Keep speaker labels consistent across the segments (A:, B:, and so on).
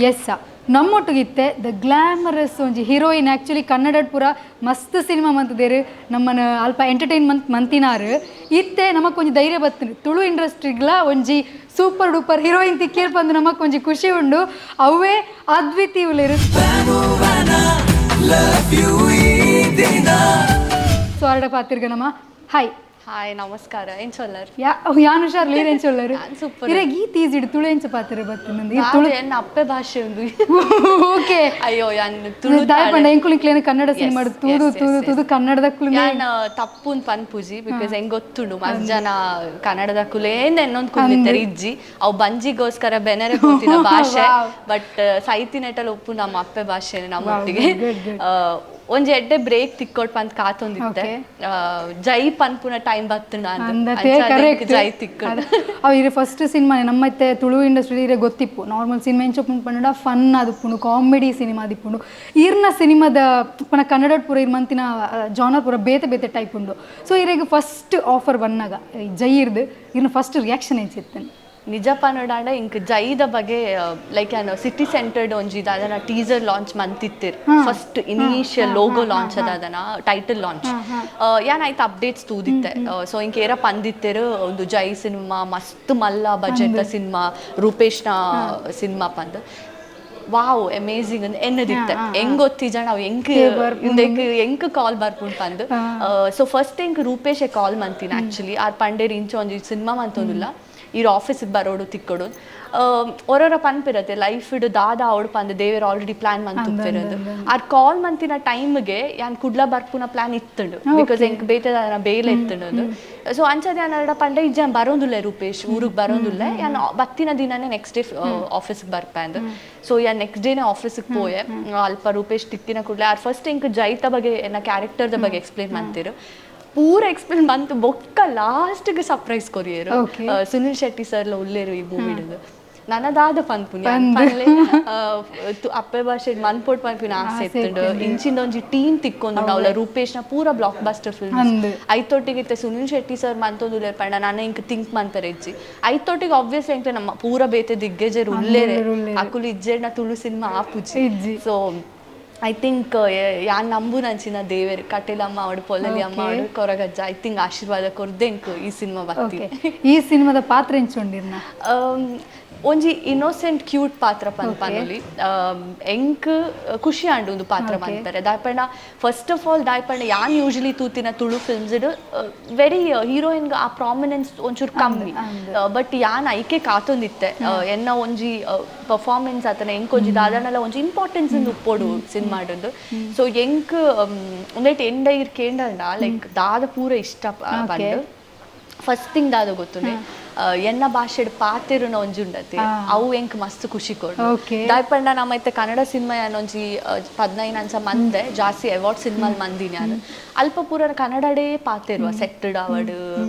A: S, ನಮ್ಮೊಟ್ಟಿಗಿತ್ತೆ ದ glamorous ಒಂಜಿ heroine. Actually Kannada ಪೂರ ಮಸ್ತ್ ಸಿನಿಮಾ ಮಂತದೇರು, ನಮ್ಮನ ಅಲ್ಪ ಎಂಟರ್ಟೈನ್ಮೆಂಟ್ ಮಂತಿನಾರು. ಇತ್ತೆ ನಮಕ್ ಒಂಜಿ ಧೈರ್ಯ ಬತ್ತುಂಡು, ತುಳು ಇಂಡಸ್ಟ್ರಿಗ್ಲ ಒಂಜಿ ಸೂಪರ್ ಡೂಪರ್ ಹೀರೋಯಿನ್ ತಿಕ್ಕೇರ್ ಪಂದು ನಮಕ್ ಒಂಜಿ ಖುಷಿ ಉಂಡು. ಅವೇ ಅದ್ವಿತಿ ಉಲ್ಲೇರು. ಸೊ ಅರಡ ಪಾತಿರ್ಗ ನಮ್ಮ. ಹಾಯ್.
B: ಹಾಯ್, ನಮಸ್ಕಾರ. ಏನ್ ಚೊಲ್ಲರ್?
A: ಯಾ ಯಾನ್ ಹುಷಾರ್, ಲೀರ್ ಎಂಚ ಉಲ್ಲರು?
B: Non super.
A: ಇರೆ ಗೀತ್ ಈಸಿ ತುಳು ಎಂಚ ಪಾತಿರ ಬತ್ತಿನ ತುಳು?
B: ಎನ್ನ ಅಪ್ಪೆ ಭಾಷೆ ಒಂದು. ಅಯ್ಯೋ, ಯಾನ್ ತುಳು.
A: ದಾಯ ಪಂಡ ಎಂಕುಲು ಕ್ಲೇನ ಕನ್ನಡ ಸಿನಿಮಾ ತೂದು ತೂದು ತೂದು ಕನ್ನಡದ
B: ಯಾನ್ ತಪ್ಪುನ್ ಪನ್ಪುಜಿ, because ಹೆಂಗ್ ಗೊತ್ತುಂಡು, ಮಸ್ತ್ ಜನ ಕನ್ನಡದಕ್ಕುಲೇಂದ ಎನ್ನೊಂದು ಕುಂದಿತ್ತಾರೆ. ಇಜ್ಜಿ, ಅವು ಬಂಜಿಗೋಸ್ಕರ ಬೆನರೆ ಪೋತಿನ ಭಾಷೆ. ಬಟ್ ಸೈತಿ ನೆಟಲ್ ಉಪ್ಪು ನಮ್ಮ ಅಪ್ಪೆ ಭಾಷೆ ನಮ್ಮೊಟ್ಟಿಗೆ. ಒಂಜಿ ಎಡ್ಡೆ ಬ್ರೇಕ್ ತಿಕ್ಕೊಟ್ ಪಂದ್ ಕಾತೊಂದಿತ್ತೆ. ಜೈ ಪನ್ಪುನ ಟೈಮ್ ಬತ್ತುಂಡ.
A: ಅಂದತೆ, ಕರೆಕ್ಟ್.
B: ಜೈ ತಿಕ್ಕೊಂಡು.
A: ಅವು ಇರೆ ಫಸ್ಟ್ ಸಿನಿಮಾ ನಮ್ಮತ್ತೆ ತುಳು ಇಂಡಸ್ಟ್ರಿ ಇರೆ ಗೊತ್ತಿಪ್ಪು. ನಾರ್ಮಲ್ ಸಿನಿಮಾ ಎಂಚ ಪಂಡ ಫನ್ ಆದಿಪ್ಪುಂಡು, ಕಾಮಿಡಿ ಸಿನಿಮಾ ಆದಿಪ್ಪುಂಡು. ಈರ್ನ ಸಿನಿಮಾದ ಪನ ಕನ್ನಡ ಪೂರ ಇರ್ ಮಂತಿನ ಜಾನರ್ ಪೂರ ಬೇತೆ ಬೇತೆ ಟೈಪ್ ಉಂಡು. ಸೊ ಇರೆಗ್ ಫಸ್ಟ್ ಆಫರ್ ಬಂದಾಗ ಈ ಜೈ ಇರ್ದು ಇರ್ನ ಫಸ್ಟ್ ರಿಯಾಕ್ಷನ್ ಎಂಚಿತ್ತೇನೆ?
B: ನಿಜ ಪನೋಡಾಂಡ ಇಂಕ್ ಜೈದ ಬಗ್ಗೆ ಲೈಕ್ ಯಾನ್ ಸಿಟಿ ಸೆಂಟರ್ಡ್ ಒಂಜಿ ದಾದನ ಟೀಸರ್ ಲಾಂಚ್ ಮಂತಿತ್ತಿರ್. ಫಸ್ಟ್ ಇನಿಷಿಯಲ್ ಲೋಗೋ ಲಾಂಚ್ ಅದಾದನ ಟೈಟಲ್ ಲಾಂಚ್ ಯಾನ್ ಆಯ್ತು ಅಪ್ಡೇಟ್ಸ್ ತೂದಿತ್ತೆ. ಸೊ ಇಂಕ್ ಏರ ಪಂದಿತ್ತೆರ್, ಒಂದು ಜೈ ಸಿನಿಮಾ ಮಸ್ತ್ ಮಲ್ಲ ಬಜೆಟ್ ಸಿನಿಮಾ, ರೂಪೇಶ್ನ ಸಿನಿಮಾ ಪಂದ್. ವಾವ್, ಅಮೇಸಿಂಗ್ ಎನ್ನದಿತ್ತೆ. ಹೆಂಗ್ ಗೊತ್ತಿಜ ನಾವು ಎಂಕ್ ಇಂದೆಕ್ ಎಂಕ್ ಕಾಲ್ ಬರ್ಪುಂಡು ಪಂದ್. ಸೊ ಫಸ್ಟ್ ಎಂಕ್ ರೂಪೇಶೆ ಕಾಲ್ ಮಂತಿನ ಆಕ್ಚುಲಿ. ಆರ್ ಪಂಡೇರ್, ಇಂಚ ಒಂಜಿ ಸಿನಿಮಾ ಮಂತೊಂದುಲ್ಲ, ಈರ್ ಆಫೀಸಿಗೆ ಬರೋಡು ತಿಕ್ಕೊಡು. ಒರೊರ ಪನ್ಪಿರತ್ತೆ, ಲೈಫ್ ಇಡ್ ದಾದ ಅವಡು ಪಂದ್ ದೇವೆರ್ ಆಲ್ರೆಡಿ ಪ್ಲಾನ್ ಮಂತುಪ್ಪೆರಂದು. ಆರ್ ಕಾಲ್ ಮಂತಿನ ಟೈಮ್ಗೆ ಯಾನ್ ಕುಡ್ಲ ಬರ್ಪುನ ಪ್ಲಾನ್ ಇತ್ತುಂಡು, because ಎಂಕ್ ಬೇತೆ ದಾದನ ಬೇಲೆ ಇತ್ತುಂಡು. ಸೊ ಅಂಚದ ಯಾನ್ ಅರಡ ಪಂಡೆ, ಇಜ್ಜ, ಯಾನ್ ಬರೋಂದುಲ್ಲೆ ರೂಪೇಶ್, ಊರಿಗೆ ಬರೋಂದುಲ್ಲೆ, ಯಾನ್ ಬತ್ತಿನ ದಿನನೇ ನೆಕ್ಸ್ಟ್ ಡೇ ಆಫೀಸ್ಗೆ ಬರ್ಪೆ ಅಂದ್. ಸೊ ಯಾನ್ ನೆಕ್ಸ್ಟ್ ಡೇನೆ ಆಫೀಸಿಗೆ ಪೋಯೆ. ಅಲ್ಪ ರೂಪೇಶ್ ತಿಕ್ಕಿನ ಕೂಡಲೇ ಆರ್ ಫಸ್ಟ್ ಎಂಕ್ ಜೈತ ಬಗ್ಗೆ, ಎನ್ನ ಕ್ಯಾರೆಕ್ಟರ್ದ ಬಗ್ಗೆ ಎಕ್ಸ್ಪ್ಲೇನ್ ಮಾಡ್ತಿರು. ಪೂರ ಎಕ್ಸ್ಪ್ಲೇನ್ ಬಂತು ಬೊಕ್ಕ ಲಾಸ್ಟ್ಗೆ ಸರ್ಪ್ರೈಸ್ ಕೊರಿಯರು. ಸುನಿಲ್ ಶೆಟ್ಟಿ ಸರ್ ಉಲ್ಲೇರು ಈ ಮೂವಿಡ್. ನನದಾದ ಪನ್ಪುನಿ ಪನ್ಲೆ, ಅಪ್ಪೆ ಭಾಷೆ ಮನ್ಪೊಟ್ ಪನ್ಪಿನ ಆಸೆ ಇತ್ತುಂಡು. ಇಂಚಿಂದ ಒಂಜಿ ಟೀಮ್ ತಿಕ್ಕೊಂಡು, ಅವಳ ರೂಪೇಶ್ನ ಪೂರ ಬ್ಲಾಕ್ ಬಸ್ಟರ್ ಫಿಲ್ಮ್. ಐತೊಟ್ಟಿಗೆ ಇತ್ತೆ ಸುನಿಲ್ ಶೆಟ್ಟಿ ಸರ್ ಮಂತೊಂದು ಪಂಡ ನಾನು ಇಂಕ್ ಥಿಂಕ್ ಮನ್ಪೆರೆ ಇಜ್ಜಿ. ಐತೊಟ್ಟಿಗೆ ಆಬ್ವಿಯಸ್ ಎಂಕ್ ನಮ್ಮ ಪೂರ ಬೇತೆ ದಿಗ್ಗಜರು ಉಲ್ಲೇರೆ. ಅಕುಲು ಇಜ್ಜೆರ್ನ ತುಳು ಸಿನಿಮಾ ಆಪುಜಿ.
A: ಇಜ್ಜಿ.
B: ಸೊ I think ಯಾನ್ ನಂಬುನಂಚಿನ ದೇವೆರ್ ಕಟೀಲಮ್ಮ ಅವಡು, ಪೊಲಲಿ ಅಮ್ಮ ಅವಡು, ಕೊರಗಜ್ಜ I think ಆಶೀರ್ವಾದ ಕೊರ್ದೆಂಕ್ ಈ ಸಿನಿಮಾ ಬತ್ತಿ.
A: ಈ ಸಿನಿಮಾದ ಪಾತ್ರ ಎಂಚುಂಡಿರ್ನ?
B: ಒಂಜಿ ಇನ್ನೋಸೆಂಟ್ ಕ್ಯೂಟ್ ಪಾತ್ರ ಪನ್ ಪನೊಲಿ. ಎಂಕ್ ಖುಷಿ ಆಂಡು ಒಂದು ಪಾತ್ರ ಮನ್ಪೆರೆ. ದಾಯಪಂಡ ಫಸ್ಟ್ ಆಫ್ ಆಲ್ ದಾಯಪಂಡ ಯಾನ್ ಯೂಶಲಿ ತೂತಿನ ತುಳು ಫಿಲ್ಮ್ಸ್ ವೆರಿ ಹೀರೋಯಿನ್ ಆ ಪ್ರಾಮಿನೆನ್ಸ್ ಒಂಚೂರು ಕಮ್ಮಿ. ಬಟ್ ಯಾನ್ ಐಕೆ ಕಾತೊಂದಿತ್ತೆ, ಎನ್ನ ಒಂಜಿ ಪರ್ಫಾರ್ಮೆನ್ಸ್ ಆತನ ಎಂಕ್ ಒಂಜಿ ದಾದನಲ ಒಂಜಿ ಇಂಪಾರ್ಟೆನ್ಸ್ ಉಪ್ಪೊಡು ಸಿನಿಮಾಡೊಂದು. ಸೊ ಎಂಕ್ ಒಂದೈಟ್ ಎಂಡ ಇರ್ ಕೇಂಡಂಡ ಲೈಕ್ ದಾದ ಪೂರ ಇಷ್ಟ ಪಂಡು, ಫಸ್ಟ್ ಥಿಂಗ್ ದಾದ ಗೊತ್ತುಂಡೆ? ಎನ್ನ ಭಾಷೆಡ್ ಪಾತೆರುನ ಒಂಜಿ ಉಂಡತೆ, ಅವು ಎಂಕ್ ಮಸ್ತ್ ಖುಷಿ ಕೊಡು. ದಾಯಪಂಡ ನಮ್ಮ ಇತ್ತೆ ಕನ್ನಡ ಸಿನಿಮಾ ಯಾನ್ ಒಂಜಿ 15 ಅಂಚ ಮಂದೆ, ಜಾಸ್ತಿ ಅವಾರ್ಡ್ ಸಿನಿಮಾ ಮಂದಿನಿ ಯಾನ್. ಅಲ್ಪ ಪೂರ ಕನ್ನಡಡೇ ಪಾತೆರುವ, ಸೆಟ್ಟಡ್ ಆವಡ್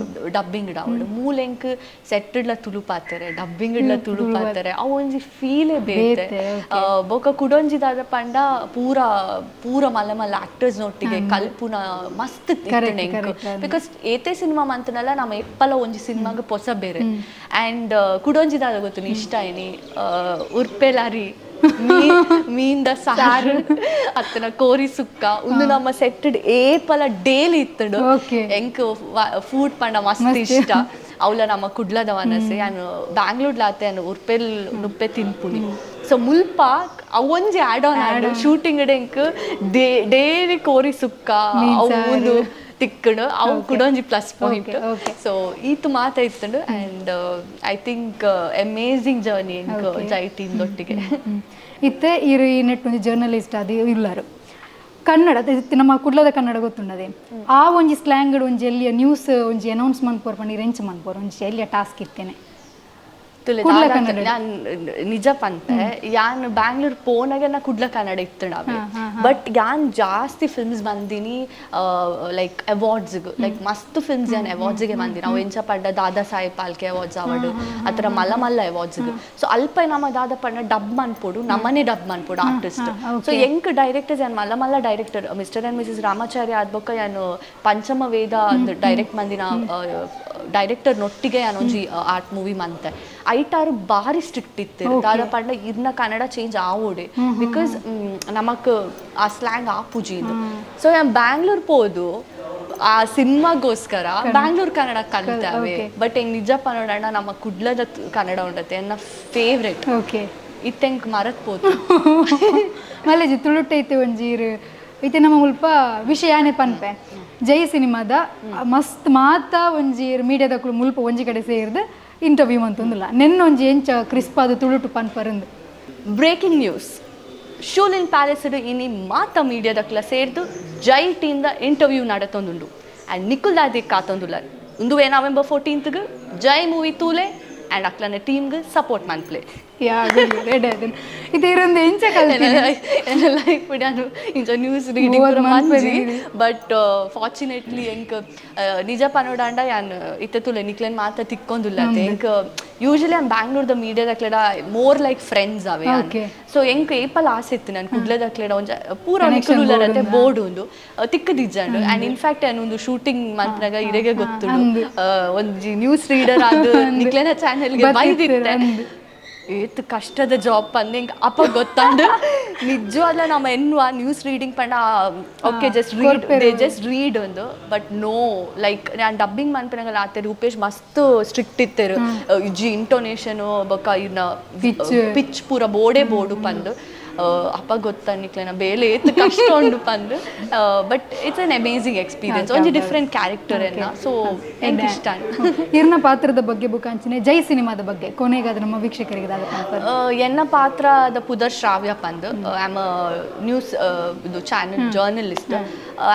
B: ಡಬ್ಬಿಂಗ್ ಆವಡ್. ಮೂಲ ಎಂಕ್ ಸೆಟ್ಟಡ್ಲ ತುಳು ಪಾತೆರೆ, ಡಬ್ಬಿಂಗ್ ಡ್ಲ ತುಳು ಪಾತೆರೆ, ಅವು ಒಂಜಿ ಫೀಲೇ ಬೇತೆ. ಬೊಕ ಕುಡೊಂಜಿ ದಾದ ಪಂಡ ಪೂರ ಪೂರ ಮಲ್ಲ ಮಲ್ಲ ಆಕ್ಟರ್ಸ್ ನೊಟ್ಟಿಗೆ ಕಲ್ಪುನ ಮಸ್ತ್ ಇತ್ತುಂಡು ಎಂಕ್. Because ಏತೆ ಸಿನಿಮಾ ಮಂತನಲ್ಲ ನಮ್ಮ ಎಪ್ಪಲ ಒಂಜಿ ಸಿನಿಮಾಗ ಪೊಸ ಬೇರೆ. ಅಂಡ್ ಕುಡೊಂಜಿ ದಾದ ಗೊತ್ತು ಇಷ್ಟ ಐನಿ? ಉರ್ಪೆಲಾರಿ ಮೀನ್ದ ಸಾರು ಅತ್ತನ ಕೋರಿ ಸುಕ್ಕ, ಉಂದು ನಮ್ಮ ಸೆಟ್ಟಡ್ ಏಪಲ ಡೇಲಿ ಇತ್ತುಂಡು. ಎಂಕ್ ಫುಡ್ ಪಂಡ ಮಸ್ತ್ ಇಷ್ಟ. ಅವಲ ನಮ್ಮ ಕುಡ್ಲದ ವನಸೆ. ಯಾನ್ ಬ್ಯಾಂಗ್ಳೂರ್ಲಾತೆ ಯಾನ್ ಉರ್ಪೆಲ್ ನುಪ್ಪೆ ತಿನ್ಪುನಿ. ಸೊ ಮುಲ್ಪ ಅವೊಂಜಿ ಆಡ್ ಆನ್ ಆಂಡ್. ಶೂಟಿಂಗ್ ಎಂಕ್ ಡೇಲಿ ಕೋರಿ ಸುಕ್ಕ ಅವು ಉಂದು ತಿಕ್ಕಡು, ಅವು ಕೂಡ ಒಂಜಿ ಪ್ಲಸ್ ಪಾಯಿಂಟ್. ಸೊ ಈತ್ ಮಾತ ಇತ್ತುಂಡು. And I think amazing journey ಎಂಕ್ ಜೈ ಟೀಮ್ ದೊಟ್ಟಿಗೆ.
A: ಇತ್ತೆ ಇರು ಈ ನೆಟ್ ಒಂಜಿ ಜರ್ನಲಿಸ್ಟ್ ಅದು ಇಲ್ಲರು. ಕನ್ನಡ ಇತ್ತೆ ನಮ್ಮ ಕುಡ್ಲದ ಕನ್ನಡ ಗೊತ್ತುಂಡದೆ. ಆ ಒಂಜಿ ಸ್ಲ್ಯಾಂಗ್ ಒಂಜಿ ಎಲ್ಲಿಯ ನ್ಯೂಸ್ ಒಂಜಿ ಅನೌನ್ಸ್ ಮನ್ಪೋರ್ ಪಂಡ ಇರೆಂಚ್ ಮನ್ಪೋರ್? ಒಂಜಿ ಎಲ್ಲಿಯ ಟಾಸ್ಕ್ ಇತ್ತೇನೆ
B: ತುಲೆ.
A: ಕುಡ್ಲ
B: ದಾದ
A: ಕನ್ನಡ.
B: ಯಾನ್ ನಿಜ ಪಂತೆ, ಯಾನ್ ಬ್ಯಾಂಗ್ಳೂರ್ ಪೋನಾಗ ನಾ ಕುಡ್ಲ ಕನ್ನಡ ಇತ್ತು. ಬಟ್ ಯಾನ್ ಜಾಸ್ತಿ ಫಿಲ್ಮ್ಸ್ ಬಂದಿನಿ ಲೈಕ್ ಅವಾರ್ಡ್ಸ್, ಲೈಕ್ ಮಸ್ತ್ ಫಿಲ್ಮ್ಸ್ ಯಾನ್ ಅವಾರ್ಡ್ಸ್ಗೆ ಬಂದಿನಿ. ಅವು ಎಂಚ ಪಂಡ ದಾದಾ ಸಾಹೇಬ್ ಫಾಲ್ಕೆ ಅವಾರ್ಡ್ಸ್ ಅವಾರ್ಡ್, ಆ ಥರ ಮಲ್ಲ ಮಲ್ಲ ಅವಾರ್ಡ್ಸ್ಗೆ. ಸೊ ಅಲ್ಪ ನಮ್ಮ ದಾದ ಪಂಡ ಡಬ್ ಮನ್ಪೊಡು, ನಮ್ಮನೆ ಡಬ್ ಮನ್ಪೊಡು ಆರ್ಟಿಸ್ಟ್. ಸೊ ಎಂಕ್ ಡೈರೆಕ್ಟರ್ಸ್ ಯಾನ್ ಮಲ್ಲ ಮಲ್ಲ director, mister and Mrs Ramachari ಆದ್ಬೊಕ್ಕ ಯಾನು ಪಂಚಮ ವೇದ ಡೈರೆಕ್ಟ್ ಮಂದಿನ. Director ನೊಟ್ಟಿಗೆ ಯಾನ್ ಒಂಜಿ ಆರ್ಟ್ ಮೂವಿ ಮಂತೆ ಐಟಾರು ಬಾರಿ ಸ್ಟ್ರಿಕ್ಟ್ ಇತ್ತು ದಾದ ಪಂಡ ಇರ್ನ ಕನ್ನಡ ಚೇಂಜ್ ಆವೋಡೆ because ನಮಕ್ ಆ ಸ್ಲ್ಯಾಂಗ್ ಆಪುಜಿ. ಸೊ ಯಾನ್ ಬ್ಯಾಂಗ್ಳೂರ್ ಪೋದು ಆ ಸಿನಿಮಾಗೋಸ್ಕರ ಬ್ಯಾಂಗ್ಳೂರ್ ಕನ್ನಡ ಕಲ್ತಾವೆ. ಬಟ್ ಹೆಂಗ್ ನಿಜ ಪನೋಡಣ್ಣ ನಮ್ಮ ಕುಡ್ಲದ ಕನ್ನಡ ಉಂಡತೆ ಎನ್ನ ಫೇವ್ರೆಟ್. ಇತ್ತೆಂಕ್ ಮರತ್ ಪೋತು.
A: ಮಲ್ಲೇಜಿ ತುಳುಟೈತೆ ಒಂಜಿ ಇತ್ತೆ ನಮ್ಮ ಮುಲ್ಪ ವಿಷಯಾನೆ ಪನ್ಪೆ ಜೈ ಸಿನಿಮಾದ ಮಸ್ತ್ ಮಾತ ಒಂಜಿ ಮೀಡಿಯಾದಕ್ಕಲು ಮುಲ್ಪ ಒಂಜಿ ಕಡೆ ಸೇರ್ದು ಇಂಟರ್ವ್ಯೂ ಅಂತಂದಿಲ್ಲ ನೆನ್ನೊಂಜಿ ಎಂಚ ಕ್ರಿಸ್ಪಾದ ತುಳುಟು ಪನ್ಪರಂದು.
B: ಬ್ರೇಕಿಂಗ್ ನ್ಯೂಸ್, ಶೂಲಿನ್ ಪ್ಯಾಲೇಸ್ ಇನಿ ಮಾತ ಮೀಡಿಯಾದಕ್ಲ ಸೇರ್ದು ಜೈ ಟೀಮ್ದ ಇಂಟರ್ವ್ಯೂ ನಡತೊಂದುಂಡು ಆ್ಯಂಡ್ ನಿಕುಲ್ ದಾದಿ ಕಾತೊಂದುಲ್ಲ ಉಂದುವೇ ನವೆಂಬರ್ 14 ಜೈ ಮೂವಿ ತೂಲೆ ಆ್ಯಂಡ್ ಅಕ್ಲನ ಟೀಮ್ಗೆ ಸಪೋರ್ಟ್ ಮನ್ಪ್ಲೆ. ಲೈಫ್ ನಾನು ಇಂಚ news reading but fortunately ಎಂಕ್ ನಿಜ ಪನೋಡಾಂಡ ಯಾನ್ ಇತ್ತೆ ತುಲೆ ನಿಕ್ಲೆನ್ ಮಾತ ತಿಕ್ಕೊಂದುಲ್ಲ. ಎಂಕ್ ಯೂಶಲಿ ಆನ್ ಬ್ಯಾಂಗ್ಳೂರ್ದ ಮೀಡಿಯಾದಕ್ಲೆಡ more like friends ಅವೆ. ಸೊ ಎಂಕ್ ಏಪಲ್ ಆಸೆ ಇತ್ತು ನಾನು ಕುಡ್ಲದಕ್ಲೆಡ ಒಂಜ ಪೂರ ನಿಕುಲುಲ್ಲರತೆ ಬೋರ್ಡ್ ಉಂದು ತಿಕ್ಕದಿಜ್ಜಂಡು. And in fact ಯಾನ್ ಒಂದು ಶೂಟಿಂಗ್ ಮನ್ಪನಾಗ ಇರೆಗೆ ಗೊತ್ತುಂಡು ಒಂಜಿ ನ್ಯೂಸ್ ರೀಡರ್ ಆದ್ ನಿಕ್ಲೆನ ಚಾನೆಲ್ಗೆ ಬೈದಿತ್ತೆ. ಏತ್ ಕಷ್ಟದ ಜಾಬ್ ಪಂದ್ ಎಂಕ್ ಅಪ್ಪ ಗೊತ್ತಾಂಡು. ನಿಜವಾಗ್ಲ ನಮ್ಮ ಎನ್ನುವ ನ್ಯೂಸ್ ರೀಡಿಂಗ್ ಪಂಡ okay just read they just read ಒಂದು but no like ನಾನು ಡಬ್ಬಿಂಗ್ ಮನ್ಪನಾಗಲ್ಲ ಆತೆ ರೂಪೇಶ್ ಮಸ್ತ್ ಸ್ಟ್ರಿಕ್ಟ್ ಇತ್ತೆರು ಇಜ್ಜಿ ಇಂಟೋನೇಷನ್ ಬೊಕ್ಕ ಇನ್ನ ಪಿಚ್ ಪೂರ ಬೋಡೆ ಬೋಡು ಪಂದು ಅಪ್ಪ ಗೊತ್ತಾನಿಕ್ಲೆನ ಬೇಲೆ ಏತ್ ಕಷ್ಟ ಉಂಡು ಪಂದು. But it's an amazing experience ಒಂಜಿ ಡಿಫ್ರೆಂಟ್ ಕ್ಯಾರೆಕ್ಟರ್ ಎನ್ನ. ಸೊ ಎಂಕ್ ಇಷ್ಟ.
A: ಇರ್ನ ಪಾತ್ರದ ಬಗ್ಗೆ ಬುಕಾಂಚಿನೆ ಜೈ ಸಿನಿಮಾದ ಬಗ್ಗೆ ಕೊನೆಗಾದ ನಮ್ಮ ವೀಕ್ಷಕರಿಗೆ
B: ಎನ್ನ ಪಾತ್ರದ ಪುದರ್ ಶ್ರಾವ್ಯ ಪಂದು. I am news ಇದು channel journalist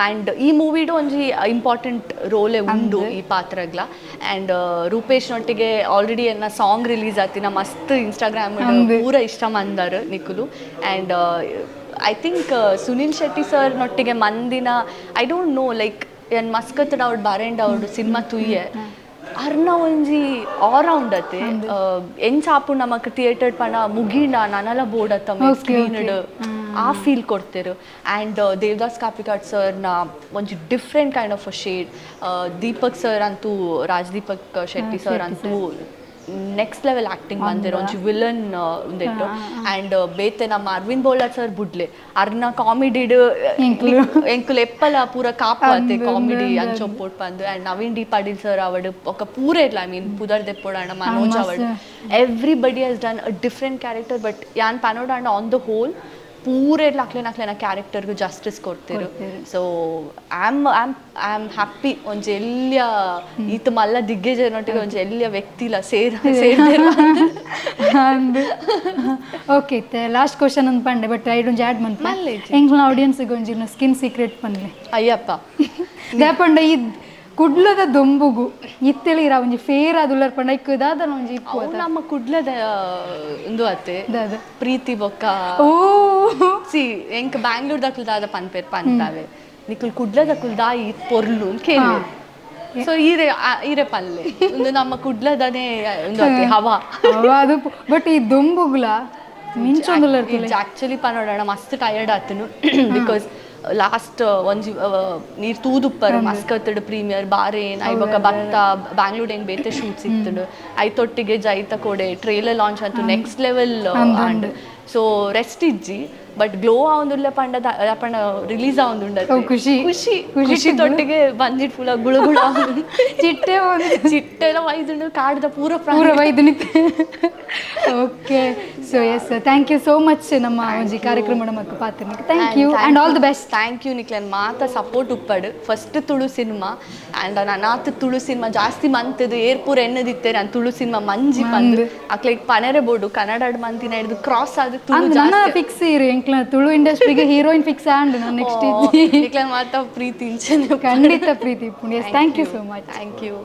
B: and ಈ ಮೂವಿಡು ಒಂಜಿ ಇಂಪಾರ್ಟೆಂಟ್ ರೋಲೆ ಉಂಡು ಈ ಪಾತ್ರಗ್ಲ. ಆ್ಯಂಡ್ ರೂಪೇಶ್ ನೊಟ್ಟಿಗೆ ಆಲ್ರೆಡಿ ಎನ್ನ ಸಾಂಗ್ ರಿಲೀಸ್ ಆತಿನ ಮಸ್ತ್ ಇನ್ಸ್ಟಾಗ್ರಾಮ್ ಪೂರ ಇಷ್ಟ ಮಂದಾರು ನಿಕುಲು. And I think Sunil Shetty sir ನೊಟ್ಟಿಗೆ ಮಂದಿನ I don't know like ಏನ್ ಮಸ್ಕತ್ ಅವ್ಡು ಬಾರೆಂಡ್ ಅವ್ಡು ಸಿನಿಮಾ ತುಯ್ಯೆ ಅರ್ನ ಒಂಜಿ ಆಲ್ ರೌಂಡ್ ಅತ್ತೆ ಎಂಚಾಪು ನಮಕ್ ಥಿಯೇಟರ್ ಪಂಡ ಮುಗಿಂಡ ನನಲ ಬೋರ್ಡ್ ಅತ್ತ ಸ್ಕ್ರೀನ್ ಆ ಫೀಲ್ ಕೊಡ್ತೇರು. ಆ್ಯಂಡ್ ದೇವದಾಸ್ ಕಾಪಿಕಾಡ್ ಸರ್ನ ಒಂಜಿ different kind of a shade. Deepak sir ಅಂತೂ ರಾಜ್ದೀಪಕ್ ಶೆಟ್ಟಿ ಸರ್ ಅಂತೂ next level acting ಬಂದಿರೋ ಒಂಜಿ ವಿಲನ್ ಉಂದೆಟ್ಟು. ಆ್ಯಂಡ್ ಬೇತೆ ನಮ್ಮ ಅರವಿಂದ್ ಬೋಳಾರ್ ಸರ್ ಬುಡ್ಲೆ ಅರ್ನ ಕಾಮಿಡಿಡ್ ಎಂಕುಲು ಎಪ್ಪಲ ಪೂರ ಕಾಪು ಅತ್ತೆ ಕಾಮಿಡಿ ಅಂಚೊಪ್ಪೋಟ್ ಬಂದು. And Naveen D Patil sir ಅವಡು ఒక ಪೂರ ಇರ್ಲ I mean ಪುದರ್ ದೆಪ್ಪೋಡಾಂಡ Manoj ಅವಡ್ everybody has done a different character. But ಯಾನ್ ಪನೋಡಾಂಡ on the whole ಪೂರ ಇರ್ಲ ಅಕ್ಲೆನ ಅಕ್ಲೆನ ಕ್ಯಾರೆಕ್ಟರ್ಗೆ justice ಕೊಡ್ತಿರು. So I am I am I am happy ಒಂಜಿ ಎಲ್ಲಿಯ ಈತ ಮಲ್ಲ ದಿಗ್ಗಜನೊಟ್ಟಿಗೆ ಒಂಜಿ ಎಲ್ಲಿಯ ವ್ಯಕ್ತಿಲ ಸೇರ್ ಸೇರ್ದೇರು.
A: Okay last question ಅಂತ ಪಂಡೆ ಬಟ್ I ಒಂಜಿ ಆ್ಯಡ್ ಮನ್ಪ ಎಂಕ್ಲ ಆಡಿಯನ್ಸ್ಗೆ ಒಂಜಿ ಸ್ಕಿನ್ ಸೀಕ್ರೆಟ್ ಪನ್ಲೆ.
B: ಅಯ್ಯಪ್ಪ
A: ದಾಪಂಡ ಈ ಕುಡ್ಲದ ದೊಂಬುಗು ಇತ್ತೆಳಿರ ಒಂಜಿ ಫೇರ್ ಆದುಲ್ಲರ್ ಪಂಡ ಇಕ್ಕು ದಾದನ ಒಂಜಿ ಇಪ್ಪು
B: ನಮ್ಮ ಕುಡ್ಲದ ಉಂದು ಅತ್ತೆ ಪ್ರೀತಿ ಬೊಕ್ಕ
A: ಓ
B: ಸಿ ಎಂಕ್ ಬ್ಯಾಂಗ್ಳೂರ್ ದಕ್ಲು ದಾದ ಪನ್ಪೇರ್ ಪನ್ಪಾವೆ ನಿಕುಲ್ ಕುಡ್ಲದಕುಲ್ ದಾ ಈ ಪೊರ್ಲು ಕೇಳಿ. ಸೊ ಈರೆ ಈರೆ ಪಲ್ಲೆ ಒಂದು ನಮ್ಮ ಕುಡ್ಲದನೇ ಒಂದು ಅತ್ತೆ ಹವಾ
A: ಅದು. ಬಟ್ ಈ ದೊಂಬುಗುಲ ಮಿಂಚೊಂದುಲ್ಲರ್
B: ಆಕ್ಚುಲಿ ಪನೋಡಣ ಮಸ್ತ್ ಟಯರ್ಡ್ ಆತನು because last ಒಂಜಿ ನೀರ್ ತೂದುಪ್ಪರು ಮಸ್ಕತ್ಡ್ ಪ್ರೀಮಿಯರ್ ಬಾರೇನ್ I ಬೊಕ್ಕ ಭತ್ತ ಬ್ಯಾಂಗ್ಳೂರ್ ಹೆಂಗ್ ಬೇತೆ ಶೂಟ್ಸ್ ಇತ್ತುಂಡು ಐತೊಟ್ಟಿಗೆ ಜೈತ ಕೊಡೆ ಟ್ರೇಲರ್ ಲಾಂಚ್ ಅಂತೂ next level and so rest ಇಜ್ಜಿ ಬಟ್ ಗ್ಲೋ ಆವೊಂದುಲ್ಲ ಪಂಡ ಪಂಡ ರಿಲೀಸ್ ಆವೊಂದುಂಡ
A: ಖುಷಿ
B: ಖುಷಿ ಖುಷಿ ತೊಟ್ಟಿಗೆ ಬಂದಿಟ್ ಫುಲ್ ಗುಳು ಗುಳು
A: ಚಿಟ್ಟೆ
B: ಚಿಟ್ಟೆಲ್ಲ ವೈದುಂಡು ಕಾಡ್ದ ಪೂರ
A: ಪೂರ ವೈದು. Okay so yes thank you so much ನಮ್ಮ ಒಂಜಿ ಕಾರ್ಯಕ್ರಮ ನಮಕ್ ಪಾತ್ರ. Thank you and all the best.
B: Thank you ನಿಕ್ಲೆನ್ ಮಾತ ಸಪೋರ್ಟ್ ಉಪ್ಪಡು. First Tulu cinema and ನಾನಾತ್ ತುಳು cinema ಜಾಸ್ತಿ ಮಂತದು ಏರ್ಪೂರ್ ಎನ್ನದಿತ್ತೆ ನಾನು ತುಳು ಸಿನಿಮಾ ಮಂಜಿ ಬಂದು ಅಕ್ಲೆಗ್ ಪನೆರೆ ಬೋರ್ಡು ಕನ್ನಡ ಮಂತಿನ ಹಿಡಿದು ಕ್ರಾಸ್ ಆದ ತುಳು
A: ಜಾಸ್ತಿ ಫಿಕ್ಸ್ ಇರು ಎಂಕ್ಲ ತುಳು ಇಂಡಸ್ಟ್ರಿಗೆ ಹೀರೋಯಿನ್ ಫಿಕ್ಸ್ ಆಂಡ್ ನಾನು ನೆಕ್ಸ್ಟ್
B: ನಿಕ್ಲೆನ್ ಮಾತ ಪ್ರೀತಿ
A: ಖಂಡಿತ ಪ್ರೀತಿ. Thank you so much.
B: Thank you.